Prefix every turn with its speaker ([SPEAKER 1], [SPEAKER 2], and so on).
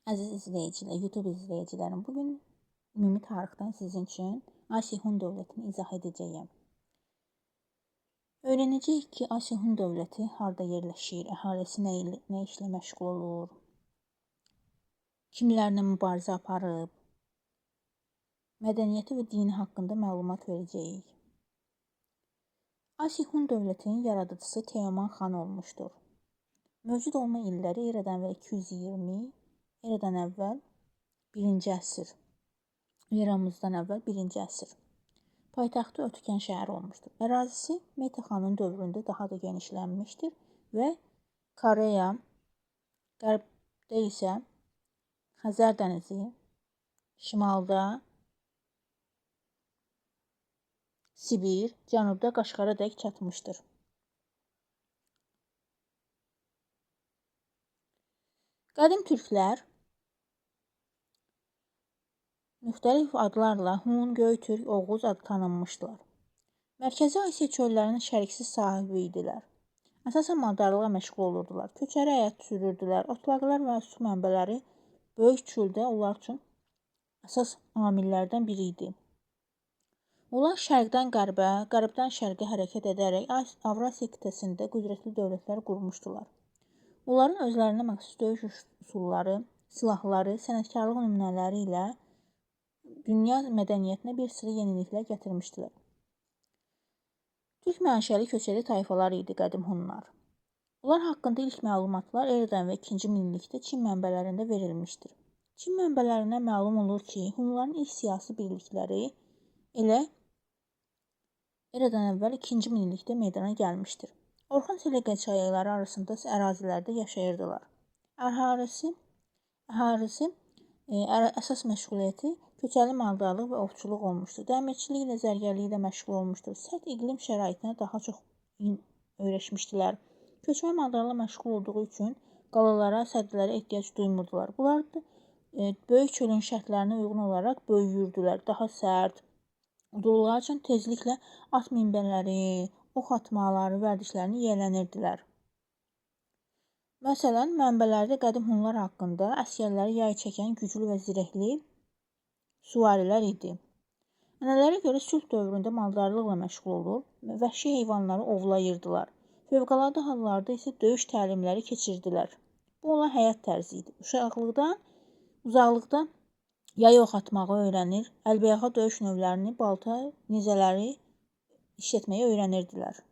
[SPEAKER 1] Əziz izləyicilər, YouTube izləyicilərim, bugün ümumi tarixdən sizin üçün Asiya Hun dövlətini izah edəcəyəm. Öyrənəcəyik ki, Asiya Hun dövləti harda yerləşir, əhalisi nə işlə məşğul olur, kimlərlə mübarizə aparıb, mədəniyyəti və dini haqqında məlumat verəcəyik. Asiya Hun dövlətinin yaradıcısı Teoman xan olmuşdur. Mövcud olma illəri eradan əvvəl 220, eradan əvvəl 1-ci əsr, eramızdan əvvəl 1-ci əsr. Paytaxtı Ötükən şəhəri olmuşdur. Ərazisi Mete xanın dövründə daha da genişlənmişdir və Koreya, qərbdə isə Xəzər dənizi, şimalda Sibir, cənubda Qaşqara dək çatmışdır. Qədim türklər müxtəlif adlarla Hun, Göytürk, Oğuz adı tanınmışdılar. Mərkəzi Asiya çöllərinin şəriksiz sahibi idilər. Əsasən maldarlığa məşğul olurdular. Köçəri həyat sürürdülər. Otlaqlar və su mənbələri böyük çöldə onlar üçün əsas amillərdən biri idi. Onlar şərqdən qərbə, qərbdən şərqə hərəkət edərək Avrasiya qitəsində qüdrətli dövlətlər qurmuşdular. Onların özlərinə məxsus döyüş üsulları, silahları, sənətkarlıq nümunələri ilə dünya mədəniyyətinə bir sıra yeniliklər gətirmişdilər. Türk mənşəli köçəri tayfalar idi qədim Hunlar. Onlar haqqında ilk məlumatlar eradan və 2-ci minillikdə Çin mənbələrində verilmişdir. Çin mənbələrindən məlum olur ki, Hunların ilk siyasi birlikləri elə eradan əvvəl 2-ci minillikdə meydana gəlmişdir. Orxon Selega çayları arasında ərazilərdə yaşayırdılar. Əhalisi əsas məşğuliyyəti köçəri maldarlıq və ovçuluq olmuşdur. Dəmirçilik ilə zərgərlik ilə məşğul olmuşdur. Sərt iqlim şəraitinə daha çox öyrəşmişdilər. Köçmə maldarlıqla məşğul olduğu üçün qalalara, sədlərə ehtiyac duymurdular. Bunlar da böyük çölün şərtlərinə uyğun olaraq böyüyürdülər. Daha sərt olduqları üçün tezliklə at minbələri, ox atmaları, vərdişlərini yiyələnirdilər. Məsələn, mənbələrdə qədim Hunlar haqqında əsgərləri yay çəkən güclü və zirehli süvarilər idi. Ənənələrə görə sülh dövründə maldarlıqla məşğul olur, vəhşi heyvanları ovlayırdılar. Fövqəladə hallarda isə döyüş təlimləri keçirdilər. Bu, onlar həyat tərzi idi. Uşaqlıqdan uzaqlıqda yay ox atmağı öyrənir, əlbəyaxa döyüş növlərini, balta, nizələri işlətməyi öyrənirdilər.